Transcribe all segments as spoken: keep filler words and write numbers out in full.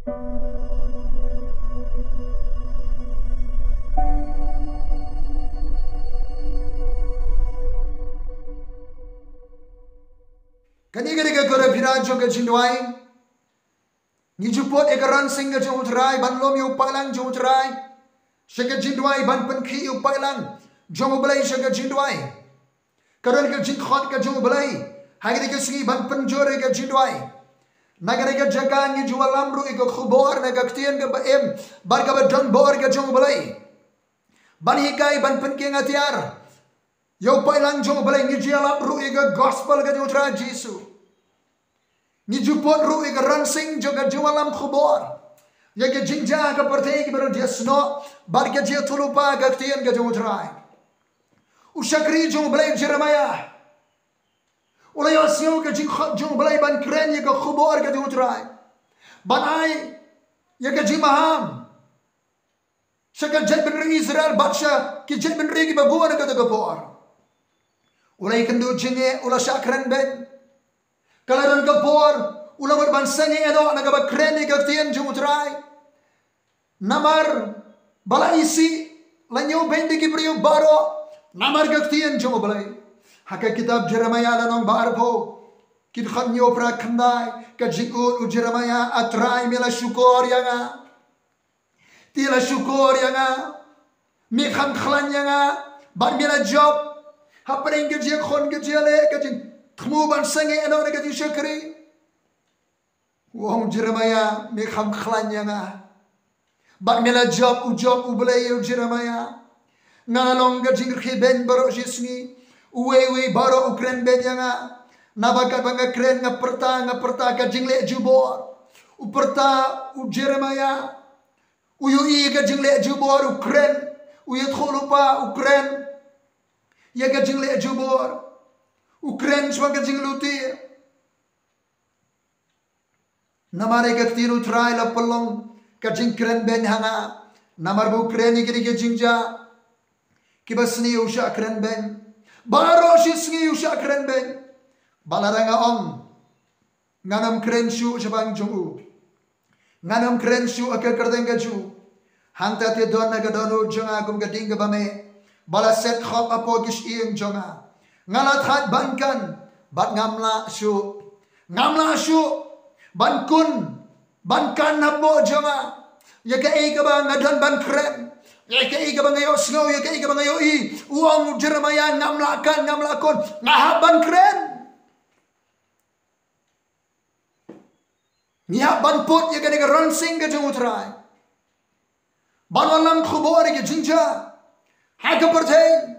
Kane ka dei ka kora pyrshah jong ka jingduwai. Ngi ju put ïa ka rynsan ka jong U Trai, ban lum ïa u paidlang jong U Trai. Sha ka jingduwai ban pynkhih ïa u paidlang jong U Blei sha ka jingduwai. Ka don ka jingkhot ka jong U Blei ha kane ka sngi ban pynjur ïa ka jingduwai. Na kane ka jaka ngi ju wallam ruh ïa ka khubor na ka ktien kaba im bad kaba don bor ka jong U Blei. Ban hikai ban pynkieng atiar ïa u paidlang jong U Blei, ngi ju ïalap ruh ïa ka gospel ka jong U Trai Jisu. Ngi ju put ruh ïa ka rynsan jong ka jingwallam khubor ïa ka jingjia ka pyrthei kiba don jingïasnoh bad ka jingïathuhlypa ka ktien ka jong U Trai. U shakri jong U Blei Jeremiah u la ïohsngew ka jingkhot jong U Blei ban kren ïa ka khubor ka jong U Trai, ban ai ïa ka jingmaham sha ka jaitbynriew Israel bad sha ki jaitbynriew kiba bun ha kata ka por. U la ïakynduh jingeh, u la shah kren beiñ. Ka la don ka por u la mut ban sangeh ïa noh na kaba kren ïa ka ktien jong U Trai. Namar ba la isih, la ñiewbeiñ da ki briew baroh namar ka ktien jong U Blei. Ha ka kitab Jeremiah lynnong ba arphew, ki dkhot hynñiew phra khyndai, ka jingud u Jeremiah: A Trai, me la shukor ïa nga. Te la shukor ïa nga, me kham khlaiñ ïa nga bad me la jop. Hapdeng ka jingkhun ka jingleh, ka jingthmu ban sangeh ïa noh na ka jingshakri, u ong Jeremiah, me kham khlaiñ ïa nga bad me la jop. U jop U Blei ïa u Jeremiah. Nga la long ka jingrkhie beiñ baroh shi sngi. Uwei uwei baroh u kren beiñ ïa nga. Naba katba nga kren, nga pyrta, nga pyrta ka jingleh jubor. U pyrta u Jeremiah. U ïohi ka jingleh jubor, u kren. U ïathuhlypa, u kren ïa ka jingleh jubor. U kren shaphang ka jingluti. Namar ïa ka ktien U Trai la pynlong ka jingkren beiñ ha nga. Namar ba u kren ïa kine ki jingjia kiba sniew, u shah kren beiñ. Baroh shi sngi u shah kren beiñ. Bad lada nga ong, ngan ym kren shuh shaphang jong u, ngan ym kren shuh ha ka kyrteng ka jong u, hangta te don na ka dohnud jong nga kum ka ding kaba meh, ba la set khop hapoh ki shyieng jong nga. Nga la thait ban kan bad ngam lah shuh. Ngam lah shuh ban kun, ban kan hapoh jong nga ïa kaei kaba nga don ban kren, ïa kaei kaba nga ïohsngew, ïa kaei kaba nga ïohi. U ong u Jeremiah, ngam lah kan, ngam lah kun, nga hap ban kren. Ngi hap ban put ïa kane ka rynsan ka jong U Trai ban wallam khubor ïa ka jingjia ha ka pyrthei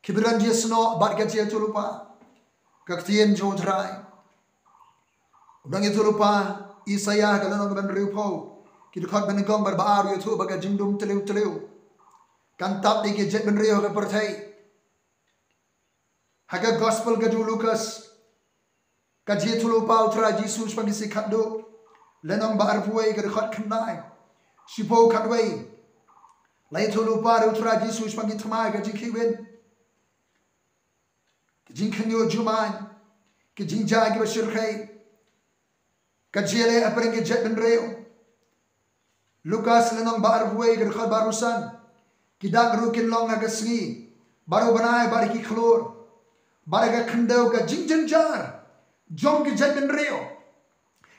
kiba don jingïasnoh bad ka jingïathuhlypa ka ktien jong U Trai. U nongïathuhlypa Isaiah ha ka lynnong kaba hynriewphew, ki dkhot ba nyngkong bad ba ar, u ïathuh ba ka jingdum tliw tliw kan tap da ki jaitbynriew ha ka pyrthei. Ha ka gospel ka jong u Lukas, ka jingïathuhlypa U Trai Jisu shaphang ki sngi khatduh, lynnong ba arphew wei, ka dkhot khyndai. Shiphew khatwei, la ïathuhlypa da U Trai Jisu shaphang ki thymmai ka jingkhih win, ka jingkhynñiuh jumai, ka jingjia kiba shyrkhei, ka jingïaleh hapdeng ki jaitbynriew. Lukas lynnong ba arphew wei, ka dkhot ba arphew san. Ki dak ruh kin long ha ka sngi bad u bnai bad ki khlur bad ka khyndew, ka jingjynjar jong ki jaitbynriew.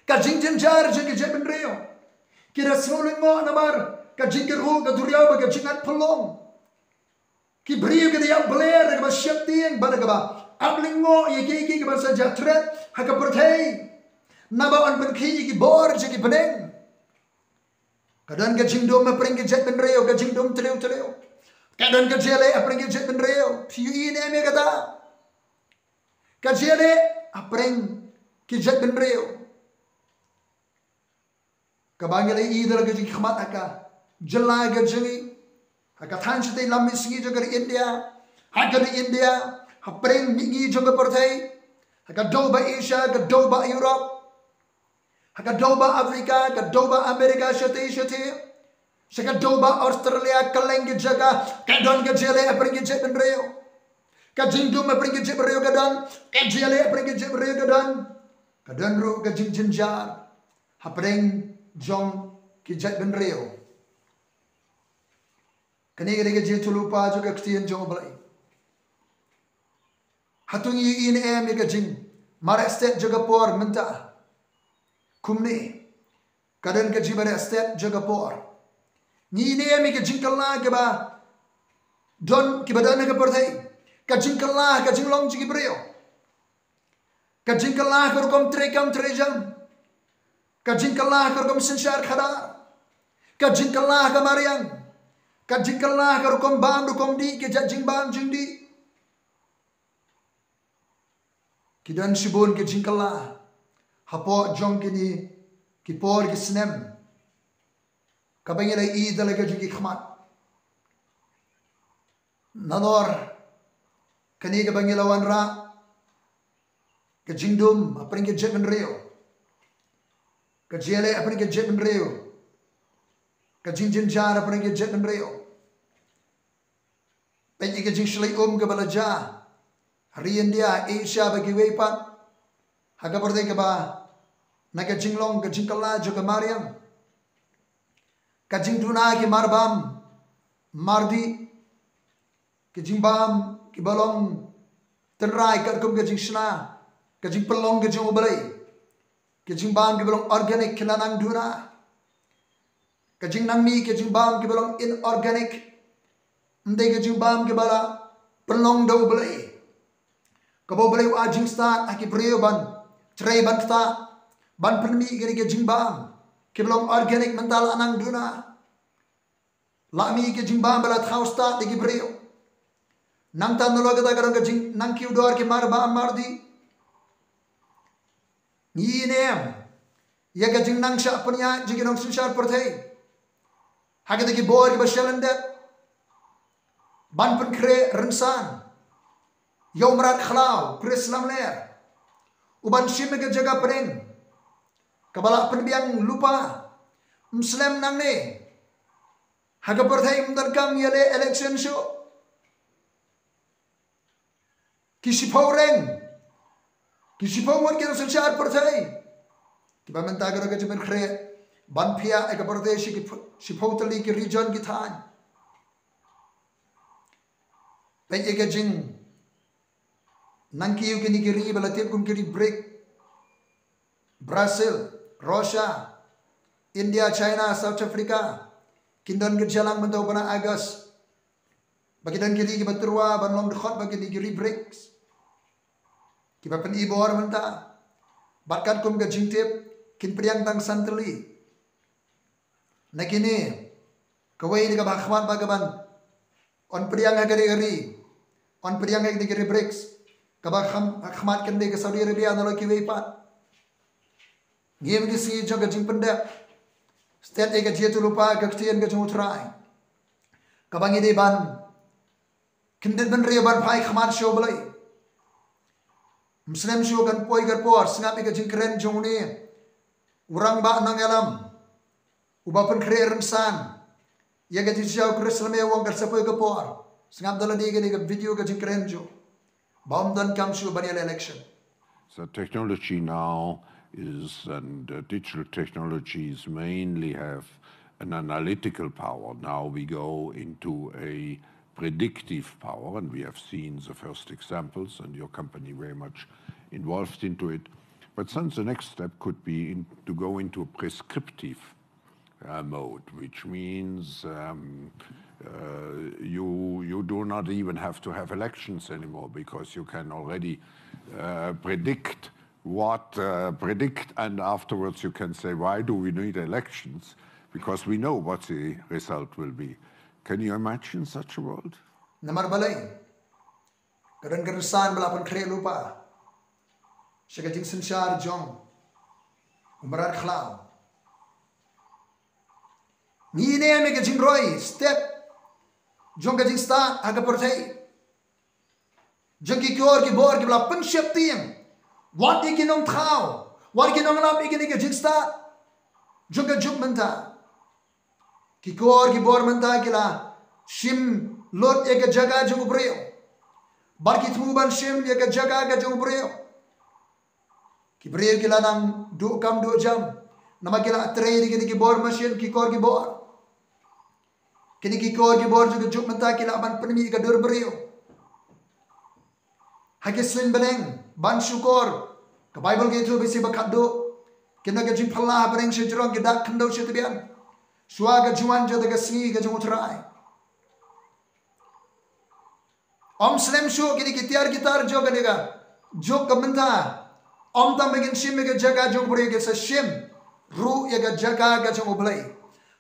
Ka jingjynjar jong ki jaitbynriew. Ki da sngew lyngngoh namar ka jingkyrhuh ka duriaw bad ka jingat pynlong. Ki briew ki da ïap bler da kaba sheptieng bad da kaba ap lyngngoh ïa kiei kiei kiban sa jia thret ha ka pyrthei, naba yn pynkhih ïa ki bor jong ki bneng. Ka don ka jingdum hapdeng ki jaitbynriew, ka jingdum tliw tliw. Ka don ka jingïaleh hapdeng ki jaitbynriew. Phi ïohi ne em ïa kata? Ka jingïaleh hapdeng ki jaitbynriew. Kaba ngi la ïohi da la ka jingkhmat ha ka jylla ka jong ngi, ha ka thaiñ shatei lam mihngi jong ka ri India, ha ka ri India, hapdeng mihngi jong ka pyrthei, ha ka dew ba Asia, ka dew ba Europe, ha ka dew ba Africa, ka dew ba America shatei shatei, sha ka dew ba Australia, kylleng ki jaka ka don ka jingïaleh hapdeng ki jaitbynriew. Ka jingdum hapdeng ki jaitbynriew ka don, ka jingïaleh hapdeng ki jaitbynriew ka don. Ka don ruh ka jingjynjar hapdeng jong ki jaitbynriew. Kane ka dei ka jingïathuhlypa jong ka ktien jong U Blei. Hato ngi ïohi ne em ïa ka jingmareh stet jong ka por mynta? Kumne, ka don ka jingmareh stet jong ka por. Ngi ïohi ne em ïa ka jingkylla kaba don, kiba don ha ka pyrthei? Ka jingkylla, ka jinglong jong ki briew. Ka jingkylla ka rukom treikam treijam. Ka jingkylla ka rukom synshar khadar. Ka jingkylla ka mariang. Ka jingkylla ka rukom bam rukom dih, ka jait jingbam jingdih. Ki don shibun ki jingkylla hapoh jong kine ki por ki snem, kaba ngi la ïohi da la ka jong ki khmat. Nalor kane kaba ngi la wanrah, ka jingdum hapdeng ki jaitbynriew, ka jingïaleh hapdeng ki jaitbynriew, ka jingjynjar hapdeng ki jaitbynriew. Peit ïa ka jingshlei um kaba la jia ha ri India, Asia bad kiwei pat, ha ka pyrthei, kaba na ka jinglong ka jingkylla jong ka mariang, ka jingduna ki marbam mardih, ki jingbam kiba long tynrai katkum ka jingshna, ka jingpynlong ka jong U Blei, ki jingbam kiba long organic ki la nang duna. Ka jingnang mih ki jingbam kiba long inorganic, ym dei ki jingbam kiba la pynlong da U Blei. Kaba U Blei u ai jingstad ha ki briew ban trei ban ktah, ban pynmih kine ki jingbam kiba long organic, mynta la nang duna. La mih ki jingbam ba la thaw stad da ki briew. Nangta nalor kata ka don ka jingnang kiew dor ki marbam mardih. Ngi ïohi ne em ïa ka jingnang shah pynïaid jong ki nongsynshar pyrthei ha kita ki bor kiba shalyndet, ban pynkhreh rynsan ïa u mrad khlaw Chris Lamler, u ban shim ïa ka jaka pdeng kaba la pynbiang lypa? Ym slem nangne, ha ka pyrthei ym donkam ïaleh election shuh. Ki shiphew reng, ki shiphew ngut ki nongsynshar pyrthei, kiba mynta ka dei ka jingpynkhreh ban phiah ïa ka pyrthei sha ki ph-, shiphew tylli ki region, ki thaiñ. Peit ïa ka jingnang kiew kine ki ri ba la tip kum ki ri BRIC, Brazil, Russia, India, China, South Africa, kin don ka jingïalang mynta u bnai August, ba ki don ki ri kiba tyrwa ban long dkhot bad kine ki ri BRICS, kiba pyni bor mynta. Bad katkum ka jingtip, kin pdiang tang san tylli na kine. Kawei na kaba ha khmat bad kaban yn pdiang ha ka ri ka ri, yn pdiang ha kine ki ri BRICS, kaba ha khmat kan dei ka Saudi Arabia nalor kiwei pat. Ngi ïa ki sngi jong ka jingpyndep stet ïa ka jingïathuhlypa ka ktien ka jong U Trai, kaba ngi dei ban kyndit bynriew ban phai khmat sha U Blei. Ym slem shuh, kan poi ka por, sngap ïa ka jingkren jong une u rangbah nongïalam, uba pynkhreh rynsan ïa ka jingshisha u Chris Lamler, u ong kan sa poi ka por. Sngap da lade kane ka video, ka jingkren jong u, ba ym donkam shuh ban ïaleh election. So technology now is, and uh, digital technologies mainly have an analytical power. Now we go into a predictive power, and we have seen the first examples, and your company very much involved into it. But then the next step could be in, to go into a prescriptive uh, mode, which means um, uh, you you do not even have to have elections anymore, because you can already uh, predict what uh, predict, and afterwards you can say, "Why do we need elections? Because we know what the result will be." Can you imagine such a world? Namar balei? Ka don ka rynsan ba la pynkhreh lypa sha ka jingsynshar jong u mrad khlaw. Ngi ïa ne em ïa ka jingroi step jong ka jingstad ha ka pyrthei, jong ki kor ki bor kiba la pynsheptieng. Wat ïa ki nongthaw, wat ïa ki nonglap ïa kine ki jingstad jong ka juk mynta. Ki kor ki bor mynta ki la shim lut ïa ka jaka jong u briew, bad ki thmu ban shim ïa ka jaka ka jong u briew. Ki briew ki la nang duh kam duh jam, Namar ki la trei ïa kine ki bor machine, ki kor ki bor. Kine ki kor ki bor jong ka juk mynta ki lah ban pynmih ïa ka dur briew. Ha ki suiñ bneng ban shukor, ka Baibl ka ïathuh ba shi ba khadduh, kine ka jingphylla ha bneng shajrong ki dak khyndew shi tbian, shuwa ka jingwan jong ka sngi ka jong U Trai. Ym slem shuh kine ki tiar ki tar jong kane ka juk ka mynta, ym tang ba ngin shim ïa ka jaka jong u briew, ngin sa shim ruh ïa ka jaka ka jong U Blei.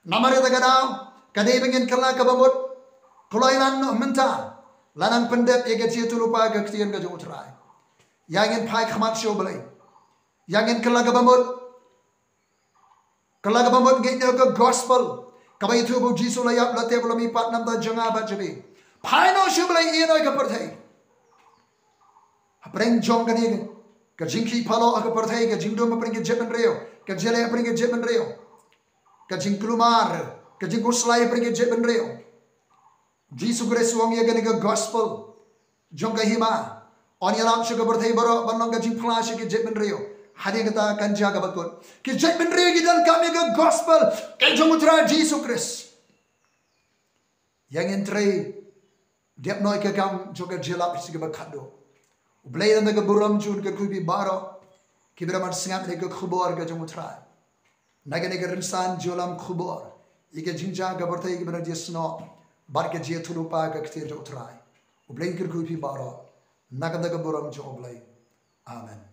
Namar kata ka daw ka dei ba ngin kylla kaba mut, kloi lan noh mynta, la nang pyndep ïa ka jingïathuhlypa ka ktien ka jong U Trai. Ïa ngin phai khmat sha U Blei. Ïa ngin kylla kaba mut. Kylla kaba mut ngin ïoh ka gospel kaba ïathuh ba U Jisu u la ïap, u la tep, u la mihpat na ka bynta jong nga bad jong phi. Phai noh sha U Blei, ïeh noh ïa ka pyrthei. Hapdeng jong kane ka jingkhih paidbah ha ka pyrthei, ka jingdum hapdeng ka jaitbynriew, ka jingleh hapdeng ka jaitbynriew, ka jingkulmar, ka jingkhuslai hapdeng ka jaitbynriew, Jisu Khrist u ong ïa kane ka gospel jong ka hima, yn ïalam sha ka pyrthei baroh ban long ka jingphla sha ki jaitbynriew. Hadien kata kan jia kaba kut. Ki jaitbynriew ki donkam ïa ka gospel ka jong U Trai Jisu Khrist. Ïa ngin trei dep noh ïa ka kam jong ka jingïalap sha kaba khadduh. U Blei un da ka burom jong u, kyrkhu ïa phi baroh kiba dang sngap ïa ka khubor ka jong U Trai. Na kane ka rynsan jingïalam khubor ïa ka jingjia ka pyrthei, kiba dang jia snoh bad ka jingïathuhlypa ka ktien jong U Trai. U Blei un kyrkhu ïa phi baroh na ka bynta ka burom jong U Blei. Amen.